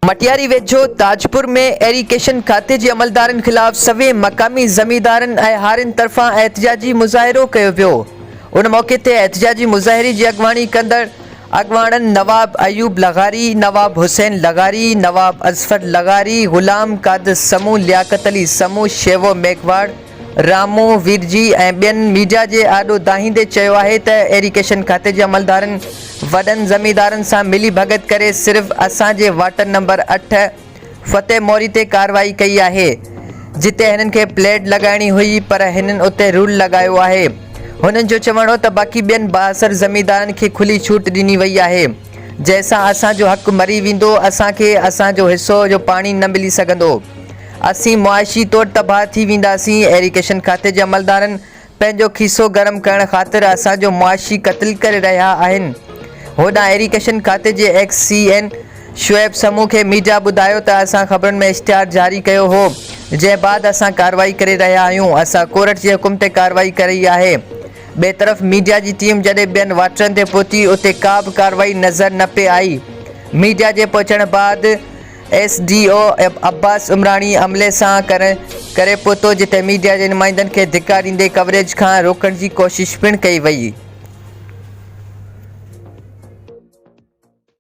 مٽياري ويجهو تاجپور ۾ ايريگيشن کاتي جي عملدارن خلاف سوين مقامي زميندارن ۽ هارين طرفان احتجاجي مظاهرو ڪيو ويو. ان موقعي تي احتجاجي مظاهري جي اڳواڻي ڪندڙ اڳواڻن نواب ايوب لغاري، نواب حسين لغاري، نواب اظفر لغاري، غلام قادر سمون، لياقت علي سمون، شيوو ميگهواڙ، رامو ويرجي ۽ ٻين ميڊيا جي آڏو دانهيندي چيو آهي ته ايريگيشن کاتي جي عملدارن وڏن زميندارن سان ملي ڀڳت ڪري صرف اسان جي واٽر نمبر اٺ فتح موري تي ڪارروائي ڪئي آهي جتي هنن کي پليٽ لڳائڻي هئي پر هنن اتي رول لڳايو آهي هنن جو چوڻ هو ته باقي ٻين بااثر زميندارن کي کلي ڇوٽ ڏني وئي آهي جنهن سان اسان جو حق مري ويندو اسان کي اسان جو حصو جو پاڻي نه ملي سگهندو. اسين معاشي طور تباهه ٿي وينداسين، ايريگيشن کاتي جي عملدارن پنهنجو کيسو گرم ڪرڻ خاطر اسان جو معاشي قتل ڪري رهيا آهن. هوڏانهن ايريگيشن کاتي جي X C N Shoaib Samoon کي ميڊيا ٻڌايو ته اسان خبرن ۾ اشتهار جاري ڪيو هو جنهن بعد اسان ڪارروائي ڪري رهيا آهيون، اسان ڪورٽ جي حڪم تي ڪارروائي ڪري آهي. ٻئي طرف ميڊيا جي ٽيم جڏهن ٻين واٽرن تي پهتي اتي ڪا به ڪارروائي نظر نه پئي آئي، ميڊيا جي پهچڻ بعد S D O Abbas Umrani عملي سان ڪري پهتو جتي ميڊيا جي نمائندن کي ڌڪا ڏيندي ڪوريج کان روڪڻ جي ڪوشش پڻ ڪئي وئي.